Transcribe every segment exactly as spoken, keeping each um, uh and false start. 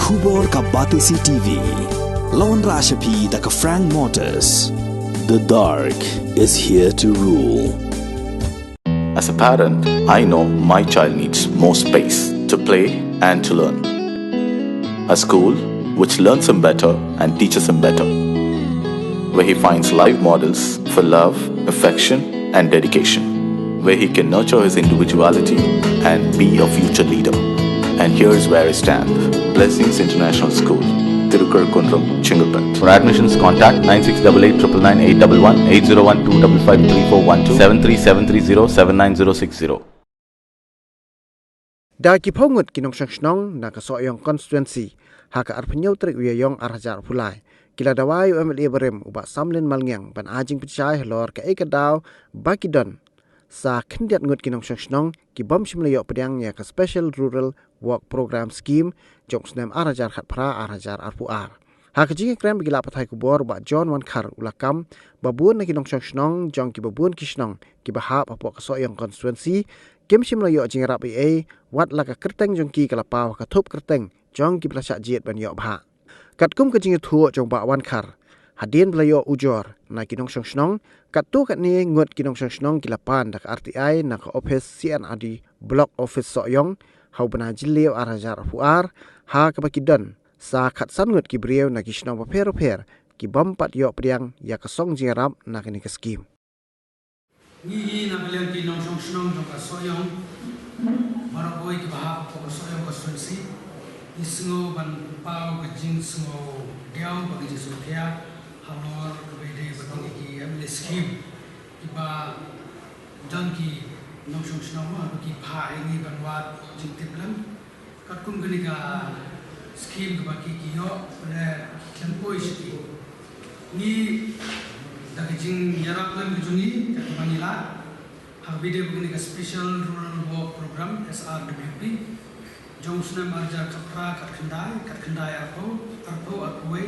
Khubor ka Batesi T V. Lawan Rashapi da ka Frank Motors. The dark is here to rule. As a parent, I know my child needs more space to play and to learn. A school which learns him better and teaches him better, where he finds live models for love, affection, and dedication, where he can nurture his individuality and be a future leader. And here's where I stand. Blessings International School, Tirukar Kundrum, Chengalpet. For admissions, contact nine six double eight triple nine eight double one, eight zero one two double five three four one two, seven three seven three zero seven nine zero six zero. Da ki phew ngut ki nongshong shnong na ka Sohiong constituency, ha ka arphew tarik u Ïaïong ar hajar arphew lai, ki la dawa ïa u M L A barim u Bah Samlin Malngiang ban ai jingpynshai halor kaei ka daw ba ki don sa khyndiat ngut ki nongshong shnong ki bym shym la ïoh pdiang ïa ka Special Rural Work Programme Scheme jong u snem ar hajar khatphra ar hajar arphew ar. Ha ka jingïakren bad ki lad pathai khubor, u Bah John Wankhar u la kam ba bun na ki nongshong shnong jong kiba bun ki shnong kiba hap hapoh ka Sohiong constituency kim shym la ïoh jingïarap ei ei, wat la ka kyrteng jong ki ka la paw ha ka thup kyrteng jong kiba la shah jied ban ïoh bhah. Katkum ka jingïathuh jong u Bah Wankhar, hadien ba la ïoh ujor na ki nongshong shnong, katto katne ngut ki nongshong shnong ki la pan da ka R T I na ka ophis C&RD Block Office Sohiong ha u bnai Jylliew ar hajar arphew ar, ha kaba ki don sa khatsan ngut ki briew na ki shnong bapher bapher ki bym pat ïoh pdiang ïa ka song jingïarap na kane ka skim. Ngi, ngi na ka liang ki nongshong shnong jong ka Sohiong, baroh kawei kiba hap hapoh ka Sohiong constituency, ngi sngew ban paw ka jingsngew diaw bad ka jingsngewkhia halor kaba ïadei bad kine ki M L A scheme kiba don ki nongshong shnong, haba ki phah ïa ngi ban wad jingtip lem. Katkum kane ka skim kaba ki, ki ïoh, lane ki khlem poi sha ki. Ngi, da ka jingïarap lem ka jong ngi, katkum ba ngi lah, ha kaba ïadei bad kane ka Special Rural Work Programme, S R W P, jong u snem ar hajar khatphra khatkhyndai, khatkhyndai arphew, arphew arphew wei,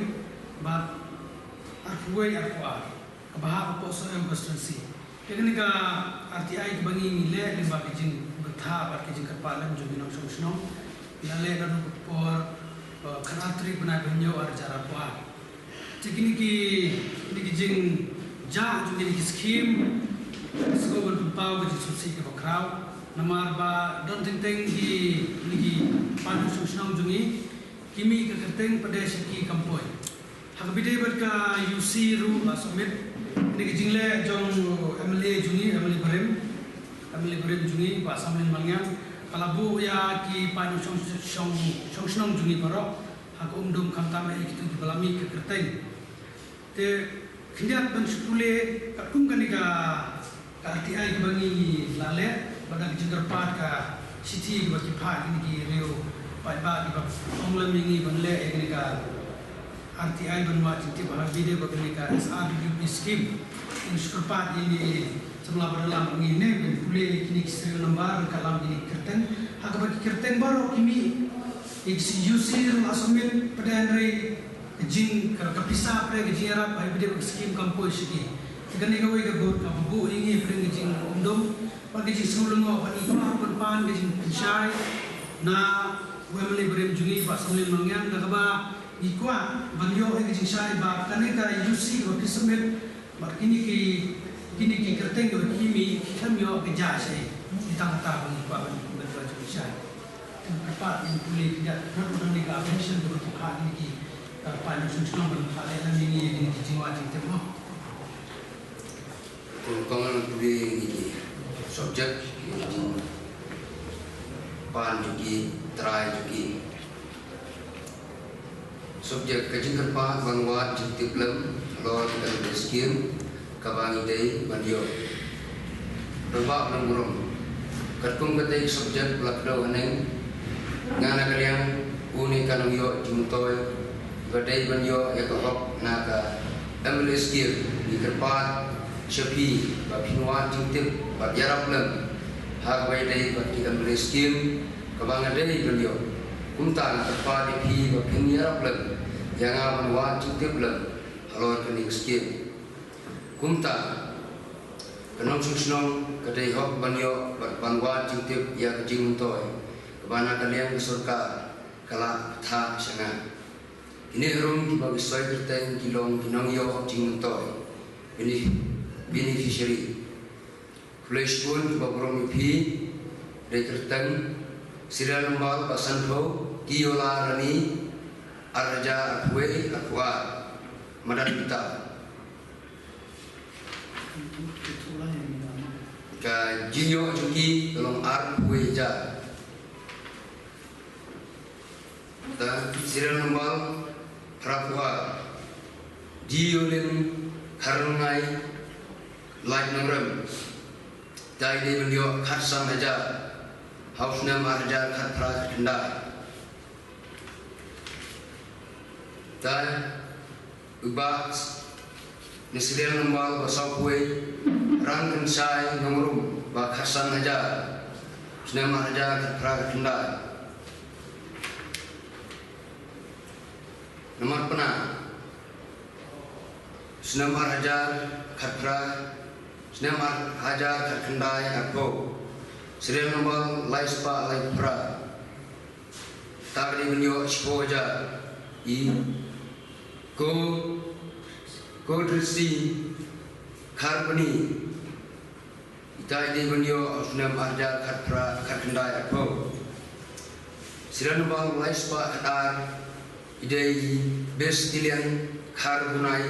bad arphew wei arphew ar, kaba hap hapoh Sohiong constituency. Ïa kane ka R T I kaba ngi, ngi leh lyngba ka jingbthah bad ka jingkyrpad lem jong ki nongshong shnong. Ngi la leh naduh ka por, eh, khatar tarik bnai ba hynñiew ar hajar arphew ar. Te kine ki, kine ki jingjia jong kine ki skim, sngewbha ban pynpaw ka jingsngewsih kaba khraw. Namar ba don teng teng ki, kine ki paid nongshong shnong jong ngi, ki mih ka kyrteng pat de sha ki kam poi. Ha kaba ïadei bad ka U C ruh la submit, kane ka jingleh jong u M L A jong ngi, M L A barim, M L A barim jong ngi, Bah Samlin Malngiang, ka la buh ïa ki paid nongshong, shong, shong shnong jong ngi baroh ha ka Umdum, khamtam eh kito kiba la mih ka kyrteng. Te khyndiat ban shu pule katkum kane ka Ka R T I kaba ngi la leh, bad da ka jingkyrpad ka shithi kaba ki phah kine ki riew paidbah kiba ong lem ïa ngi ban leh ïa kane ka R T I ban wad jingtip ha kaba ïadei bad kane ka S R W P scheme. Ngi shu kyrpad ïa ngi samla ba don lang, ngi ne ban pule ïa kine ki serial number, ka lam kine ki kyrteng. Ha kaba ki kyrteng baroh ki mih, ïa ki U C ruh la submit, pat de hynrei ka jing, ka, ka pisa pat de, ka jingïarap ha kaba ïadei bad ka skim kam poi sha ki. Te kane kawei ka bud kaba buh ïa ngi pat de ka jingumdum bad ka jingsngewlyngngoh, bad ngi kwah ban pan ka jingpynshai na u M L A barim jong ngi, Bah Samlin Malngiang, da kaba ngi kwah ban ïoh ïa ka jingshai ba kane ka U C kaba phi submit bad kine ki, kine ki kyrteng kiba ki mih, ki khlem ïoh ka jia sha ei. Te tang kata ba ngi kwah ban, ban, ban jingshai. Te kyrpad ïa ngi pule khyndiat, naduh nangne ka application kaba ki phah kine ki, eh, paid nongshong shnong ban phah leh lem ïa ngi ïa kine ki jingwad jingtip mo. Te kong ngan pule ïa kine ki subject, ïa ki jingpan jong ki, trai jong ki. Subject: ka jingkyrpad ban wad jingtip lem halor ka M L A scheme kaba ngi dei ban ïoh. Rangbah ba nongburom, katkum katei ka subject ba la kdew haneng, nga na ka liang une ka nongïoh jingmyntoi ba dei ban ïoh ïa ka hok na ka M L A scheme, ngi kyrpad sha phi ba phin wad jingtip bad ïarap lem ha kaba ïadei bad ki M L A scheme kaba nga dei ban ïoh. Kumta nga kyrpad ïa phi ba phin ïarap lem ïa nga ban wad jingtip lem halor kane ka skim. Kumta ka nongshong shnong ka dei hok ban ïoh bad ban wad jingtip ïa ka jingmyntoi kaba na ka liang ka sorkar Kylla tha sha nga. Kine ruh kiba ki soi kyrteng ki long ki nongïoh jingmyntoi, benef-, beneficiary. Khublei shibun kiba burom ïa phi. Dei kyrteng serial number ba sanphew, Kiola Rani, ar hajar arphew wei arphew ar. Madan Bita. Ka jingïoh jong ki ka long arphew wei hajar. Ta serial number phraphew ar, Diolin Kharngai Lait Nongrem. Ta i dei ban ïoh khatsan hajar ha u snem ar hajar khatphra khatkhyndai. Ta u Bah na serial number ba sawphew wei, Rangkynshai Nongrum, ba khatsan hajar, snem ar hajar khatphra khatkhyndai. Namar Pna, snem ar hajar khatphra, snem ar hajar khatkhyndai arphew, serial number lai spah lai phra. Ta ka dei ban ïoh shiphew hajar. I Ko, Kodrisi Kharbani. Ita i dei ban ïoh ha u snem ar hajar khatphra, khatkhyndai arphew. Serial number lai spah khatar, i dei i Bestilian Kharbunai.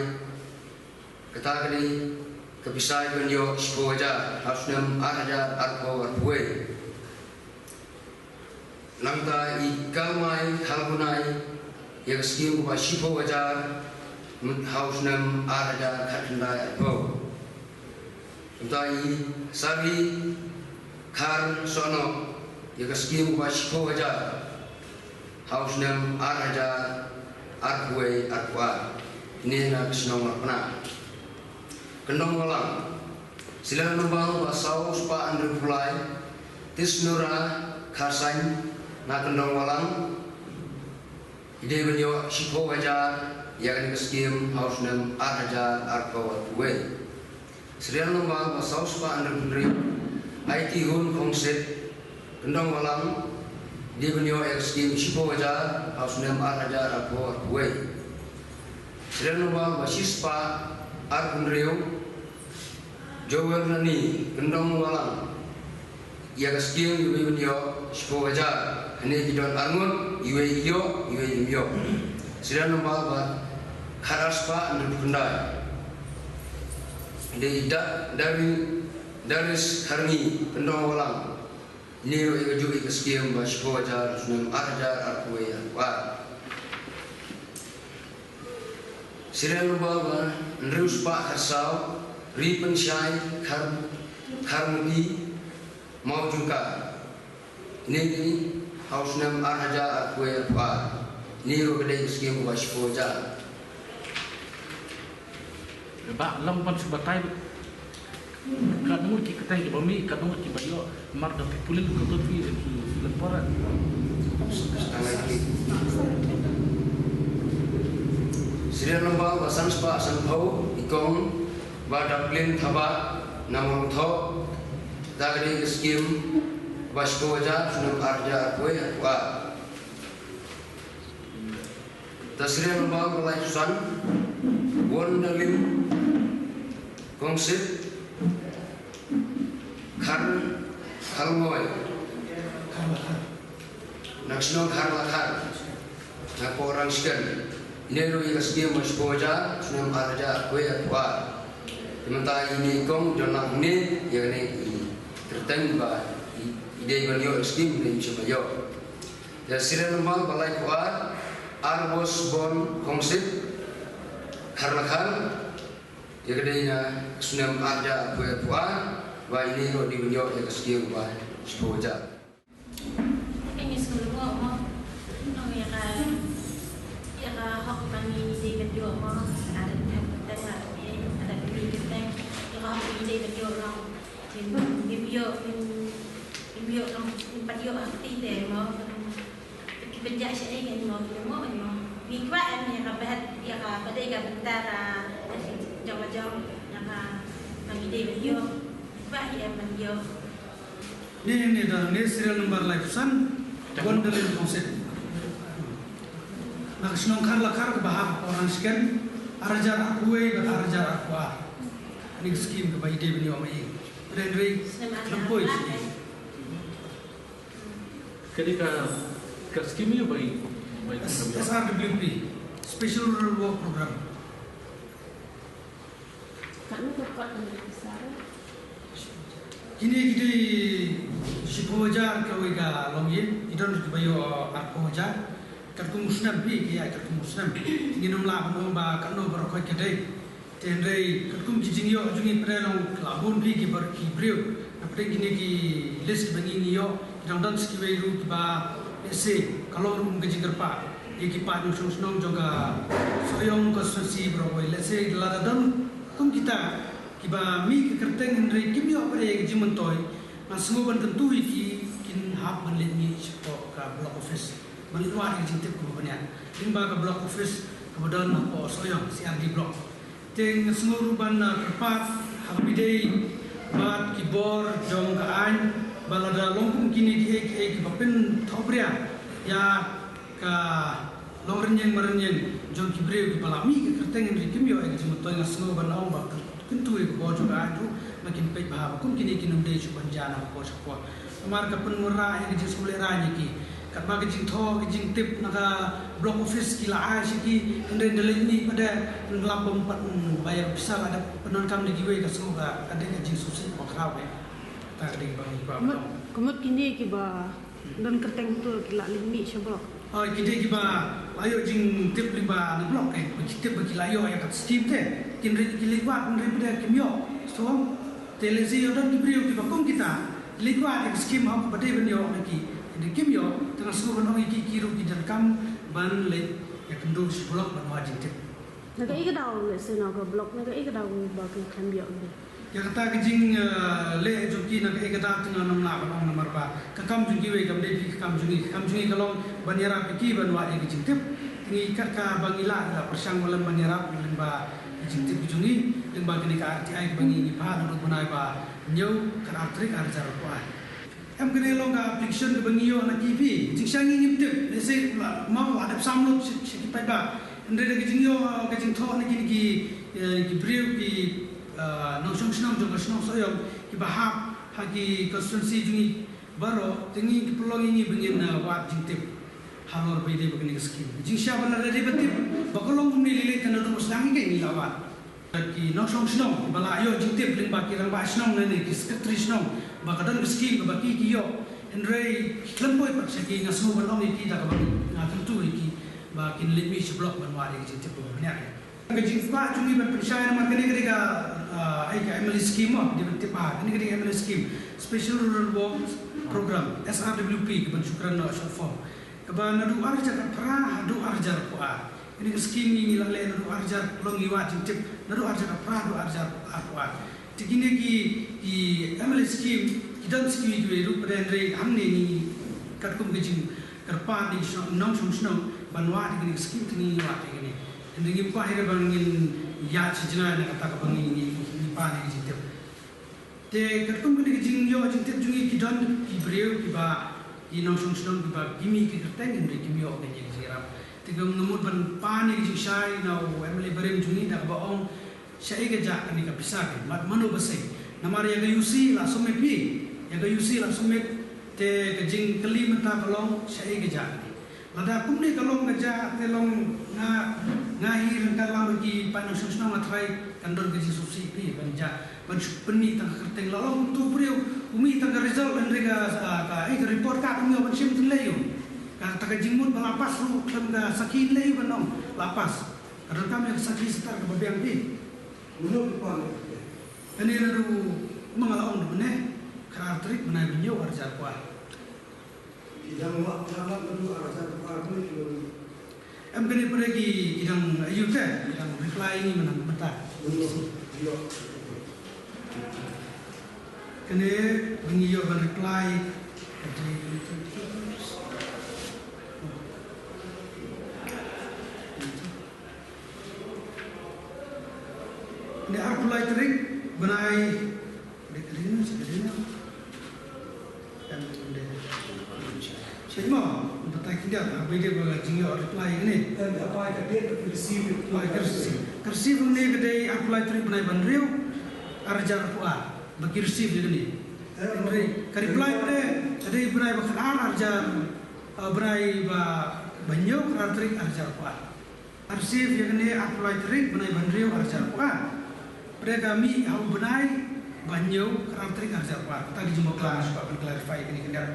Kata ka dei ka pisa i ban ïoh shiphew hajar ha u snem ar hajar arphew arphew wei. Nangta i Kalmai Khalbunai ïa ka skim kaba shiphew hajar ha u snem ar hajar khatkhyndai arphew. Nangta i Sari Kharsohnoh ïa ka skim kaba shiphew hajar ha u snem ar hajar arphew wei arphew ar. Ine na ka shnong Marpna. Kyndong Walang. Serial number ba saw spah hynriewphew lai, Tisnura Kharsain na Kyndong Walang. I dei ban ïoh shiphew hajar ïa kane ka skim ha u snem ar hajar arphew arphew wei. Serial number ba saw spah hynriewphew hynriew, Aiti Hun Khongsit, Kyndong Walang, i dei ban ïoh ïa ka skim shiphew hajar ha u snem ar hajar arphew arphew wei. Serial number ba shispah arphew hynriew, Joel Nani, Kyndong Walang. Ïa ka skim iwei ban ïoh shiphew hajar. Hangne ki don arngut, iwei i ïoh, iwei im ïoh. Serial number ba khatar spah hynriewphew khyndai. Dei i Da-, Dari-, Darius Kharngi, Kyndong Walang. Ine ruh ïa kajuh ïa ka skim ba shiphew hajar, snem ar hajar arphew wei arphew ar. Serial number ba hynriew spah khatsaw, Ripynshai Khar-, Kharmuti Mawjungka. Ine dei ha u snem ar hajar arphew wei arphew ar. Ine ruh ka dei ka skim ba shiphew hajar. Ba long ban shu batai. Katno ngut ki kyrteng kiba mih, katno ngut kiba ïoh, namar da phi pule ka dot phi, phi lem por. Serial number ba san spah sanphew, i kong Bah Daplin Thabah na Mawthoh. Ta ka dei ka skim ba shiphew hajar, snem ar hajar arphew wei arphew ar. Ta serial number ba laiphew san, Wonderlin Kongsit Khar-, Kharngoi. Na ka shnong Kharlakhar, na Porang Sken. Ine ruh ïa ka skim ba shiphew hajar, snem ar hajar arphew wei arphew ar. Te mynta ine i kong i don lang hangne, ïa kane i kyrteng ba i, i dei ban ïoh ïa ka skim, i dei ban ïoh. Ïa serial number ba laiphew ar, Arbos Bon Khongsit, Kharlakhar. Ïa ka dei na ka snem ar hajar arphew wei arphew ar, ba ine ruh i dei ban ïoh ïa ka skim ba shiphew hajar. Ngi sngewlyngngoh mo, ïa ka, ïa ka hok ba ngi dei ban ïoh mo, lada dei ban teng, lada dei ban teng, ïa ka hok ba ngi dei ban ïoh mo. Ngim, ngim ïoh, ngim, ngim ïoh, ngim pat ïoh ha kti te mo. Ki pynjah shaei ngan mo, ngim mo, ngim mo. Ngi kwah em ïa ka bad, ïa ka ba dei ka bynta ka, jong la jong, ïa ka ba ngi dei ban ïoh. Kwah ïa em ban ïoh. Ni, ni da, ni serial number laiphew san, Wonderland Council. Na ka shnong Kharlakhar kaba hap hapoh Rangshken, ar hajar arphew wei bad ar hajar arphew ar. Kane ka skim kaba i dei ban ïoh ma i. Hynrei khlem poi skim. Kane ka, ka skim ïa ba i, ba i S-, S R W P, Special Rural Work Program. Katno ka kot na ka pisa re? Kine ki dei shiphew hajar kawei ka longïing, ki don kiba ïoh arphew hajar. Katkum u snem phi, ki ïaid katkum u snem. Ngin ym lah ban ong ba katno baroh khoit ka dei. Te hynrei katkum ki jingïoh jong ngi, pynlong ka la bun phi ki bar ki briew. Na pdeng kine ki list ba ngi ngi ïoh, ki dang don sa kiwei ruh kiba, let's say, ka long ruh ka jingkyrpad ïa ki paid nongshong shnong jong ka Sohiong constituency baroh kawei. Let's say lada don kum kita kiba mih ka kyrteng hynrei kim ïoh pat ïa ka jingmyntoi, nga sngew ban kyntu ïa ki, kin hap ban leit mih shapoh ka block office ban leit wad ïa ka jingtip kaba bniah, lyngba ka block office kaba don hapoh Sohiong C R D block. Te nga sngew ruh ban, ah, kyrpad ha kaba ïadei bad ki bor jong ka aiñ, ba lada long kum kine kiei kiei kiba pynthohbria ïa ka longrynïeng marynïeng jong ki briew kiba la mih ka kyrteng hynrei kim ïoh ïa ka jingmyntoi, nga sngew ban ong ba kyntu ïa ka bor jong ka aiñ ruh ba kin peit bha ba kum kine kin ym dei shuh ban jia na ka por sha ka por. Namar ka pynwanrah ïa ka jingsngewlehrain ïa ki. Katba ka jingthoh ka jingtip na ka block office ki la ai sha ki, hynrei da leit mih pat de, ynglap bym pat, mm, ba ïa ka pisa la dep pyndonkam da kiwei, ka sngew ka, ka dei ka jingsngewsih kaba khraw eh. Kata ka dei kaba ngi kwah ban ong. Ka mut kine kiba don kyrteng hangto ki la leit mih sha block? Oh, ki dei kiba la ïoh jingtip lyngba na block eh, ba ki tip ba ki la ïoh ïa ka skim te. Kin leit, ki leit wad, hynrei pat de kim ïoh. So, te lehse ïoh don ki briew kiba kum kita, leit wad ïa ka skim hok ba dei ban ïoh na ki, hynrei kim ïoh. Te nga sngew ban ong ïa ki, ki ruh ki donkam ban leit ïakynduh sha block ban wad jingtip. Na kaei ka daw, lehse na ka block, na kaei ka daw ba ki khlem ïoh ki? Ïa kata ka jing, eh, leh jong ki na kaei ka daw te ngam lah ban ong namar ba ka kam jong kiwei kam dei phi ka kam jong ngi. Ka kam jong ngi ka long ban ïarap ïa ki ban wad ïa ka jingtip. Te ngi kat kaba ngi lah, ngi la pyrshang wallam ban ïarap lyngba ka jingtip jong ngi, lyngba kane ka R T I kaba ngi, ngi phah naduh bnai ba hynñiew, khatar tarik ar hajar arphew ar. Em, kane long ka application kaba ngi ïoh na ki phi. Jingshisha ngi ngim tip, lehse la, ma la dep sam lut sha, sha ki paidbah. Hynrei da ka jingïoh, ka jingthoh na kine ki, eh, ki briew ki, eh, nongshong shnong jong ka shnong Sohiong kiba hap ha ki constituency jong ngi baroh, te ngi ki pynlong ïa ngi ba ngin, eh, wad jingtip halor ba ïadei bad kane ka skim. Jingshisha ba la dei ban tip ba ka long kumne lei lei, te naduh ba sdang hi ngi la wad. Ki nongshong shnong ba la ïoh jingtip lyngba ki rangbah shnong ne ki secretary shnong ba ka don ka skim kaba ki, ki ïoh, hynrei ki khlem poi pat sha ki, nga sngew ban ong ïa ki da kaba nga kyntu ïa ki ba kin leit mih sha block ban wad ïa ki jingtip kaba bniah. Ka jingkwah jong ngi ban pynshai namar kane ka dei ka, ah, ai ka M L A skim mo, dei ban tip ba kane ka dei ka M L A skim, Special Rural Works Program, S R W P, kaban shu kren na short form. Kaba naduh ar hajar khatphra haduh ar hajar arphew ar. Kane ka skim ngi, ngi la leh naduh ar hajar, long ngi wad jingtip naduh ar hajar khatphra haduh ar hajar arphew ar. Te kine ki, ki M L A skim ki don sa kiwei kiwei ruh pat de, hynrei hangne ngi katkum ka jingkyrpad na ki shnong, nongshong shnong ban wad ïa kine ki skim, te ngi wad ïa kine. Hynrei ngim kwah hi re ba ngin ïaid sha jngai na kata kaba ngi, ngi, ngi pan ïa ki jingtip. Te katkum kane ka jingïoh jingtip jong ngi, ki don ki briew kiba, ki nongshong shnong kiba ki mih ki kyrteng hynrei kim ïoh kane ka jingïarap. Te nga mut ban pan ïa ka jingshai na u M L A barim jong ngi da kaba ong shaei ka jia kane ka pisa, ka mat mano ba sei. Namar ïa ka U C la submit phi, ïa ka U C la submit, te ka jingkylli mynta ka long shaei ka jia kane. Lada kumne ka long ka jia, te long nga, nga hi ryngkat lang bad ki paid nongshong shnong, nga tharai kan don ka jingsngewsih phi ban jia, ban shu pynmih tang ka kyrteng. La long kumtu briew u mih tang ka result, hynrei ka, ah, ka, eh, ka report card um ïoh ban shim, te lei ïoh. Kata ka jingmut ba la pass ruh khlem ka sakhi, te lei ïoh ban ong la pass. Ka donkam ïa ka sakhi star kaba biang phi. Kane ruh ma nga la ong ruh ne, khatar tarik bnai ba hynñiew ar hajar arphew ar. Ki dang wad, dang wad naduh ar hajar arphew ar, em, kane pat de ki, ki dang ïoh te, ki dang reply ngi mynta, mynta. Kane ba ngi ïoh ban reply. Kane arphew lai tarik bnai. Dei ka dei na, dei ka dei na. Em, dei. Sha mo. Ta khyndiat, ha, ba dei ba ka jingïoh reply ïa kane. Tang ka bai ka date ba ki receive. Bai ka receive. Ka receive ïa kane ka dei arphew lai tarik bnai ba hynriew, ar hajar arphew ar. Ba ki receive ïa kane. Eh, hynrei ka reply ba dei, ka dei bnai ba khatar, ar hajar, eh, bnai ba, ba hynñiew, khatar tarik, ar hajar arphew ar. Ar receive ïa kane arphew lai tarik bnai ba hynriew, ar hajar arphew ar. Hynrei ka mih ha u bnai ba hynñiew, khatar tarik, ar hajar arphew ar. Kata ka jingbakla nga shu kwah ban clarify ïa kane khyndiat.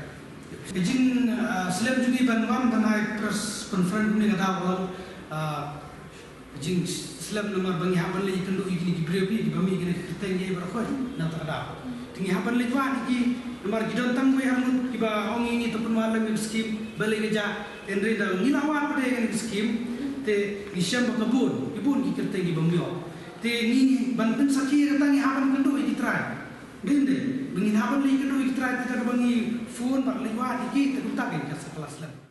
Ka jing, ah, slem jong ngi ban wan ban ai press conference kumne ka daw ka long, ah, ka jingslem namar ba ngi hap ban leit ïakynduh ïa kine ki briew kiba mih kine ki kyrteng, ïa baroh khoit na kata ka daw. Te ngi hap ban leit wad ïa ki namar ki don tang wei arngut kiba ong ïa ngi to pynwad lem ïa ka skim, balei ka jia. Hynrei da ngi la wad pat ïa kane ka skim, te ngi shem ba ka bun, ki bun ki kyrteng kiba ym ïoh. Te ngi ban pynsakhi ïa kata ngi hap ban kynduh ïa ki trai. Dei, dei, ba ngin hap ban leit kynduh ïa ki trai, te kata ba ngi phone bad leit wad ïa ki, te kumta kein ka sa ka la slem.